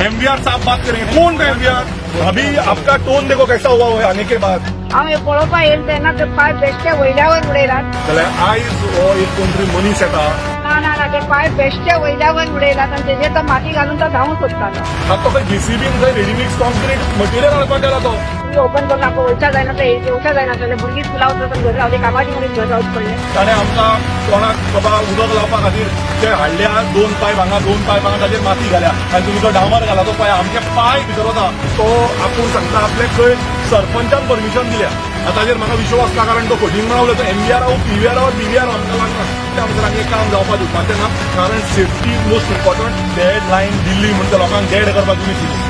Mvr साहब बात करेंगे. कौन था एमवीआर? अभी आपका टोन देखो कैसा हुआ है आने के बाद. हांव हे पळोवपा येयलें तेन्ना ते पायप बेश्टे वयल्यावर उडयलात. जाल्यार आयज हो एक कोण तरी मनीस येता. ना ना ना, ते पायप बेश्टे वयल्यावर उडयलात आनी तेजेर तो माती घालून तो धांवूंक सोदतालो. आता तो जेसीबीन थंय रेडीमिक्स कॉन्क्रीट मटेरियल हाडपाक गेला तो. तुमी ओपन करून आमकां वयच्या जायना ते येवच्या जायना जाल्यार भुरगीं स्कुला वचून घरा रावली, कामाची मनीस घर रावचे पडलें. ताणें आमकां कोणाक बाबा उदक लावपा खातीर ते हाडल्या, दोन पायप हांगा, दोन पायप हांगा, ताचेर माती घाल्या आनी तुमी तो डांबर घाला. तो पाय आमचे पाय भितर वता. तो आपूण सांगता आपले खंय सरपंचान परमिशन दिल्या. आतां ताजेर म्हाका विश्वास ना, कारण तो फटींगपणा उलयता. एमवीआर हांव, पीव्हीआर हांव, बीव्हीआर आमकां लागना. ते आमकां लागीं काम जावपा दिवपाचें ना, कारण safety most important. Dead line दिल्ली म्हणटा लोकांक डेड करपाक तुमी दिली.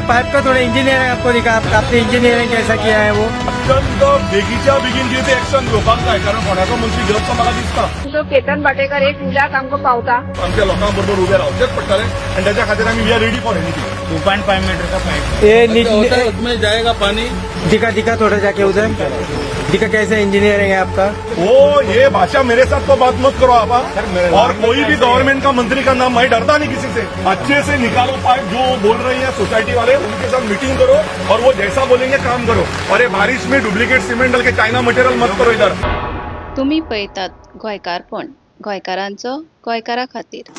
पाइप का थोड़ा इंजीनियर आपको दिखा, आपने इंजीनियरिंग कैसा किया है वो? अत्यंत बेगीच्या बेगीन कितें ते एक्शन घेवपाक जाय, कारण कोणाचो मंत्री घेवप म्हाका दिसता. तुमचो केतन भाटेकर एक उल्याक आमकां पावता. आमच्या लोकां बरोबर उबे रावचेच पडटले आनी त्याच्या खातीर आमी, we are ready for anything. 2.5 metre का पाइप ये होता है, उसमें जाएगा पानी. दिखा दिखा, थोड़ा जाके उधर दिखा, कैसे इंजीनियरिंग है आपका? वो ये भाषा मेरे साथ तो बात मत करो आप, हाँ? और कोई भी गवर्नमेंट का मंत्री का नाम, मैं डरता नहीं किसी से. अच्छे से निकालो पाइप. जो बोल रही है सोसाइटी वाले, उनके साथ मीटिंग करो और वो जैसा बोलेंगे काम करो. और ये बारिश में डुप्लीकेट सीमेंट डाल के चाइना मटेरियल मत करो इधर. तुमी पळयतात गोंयकारपण, गोंयकारांचो गोंयकारा खातीर.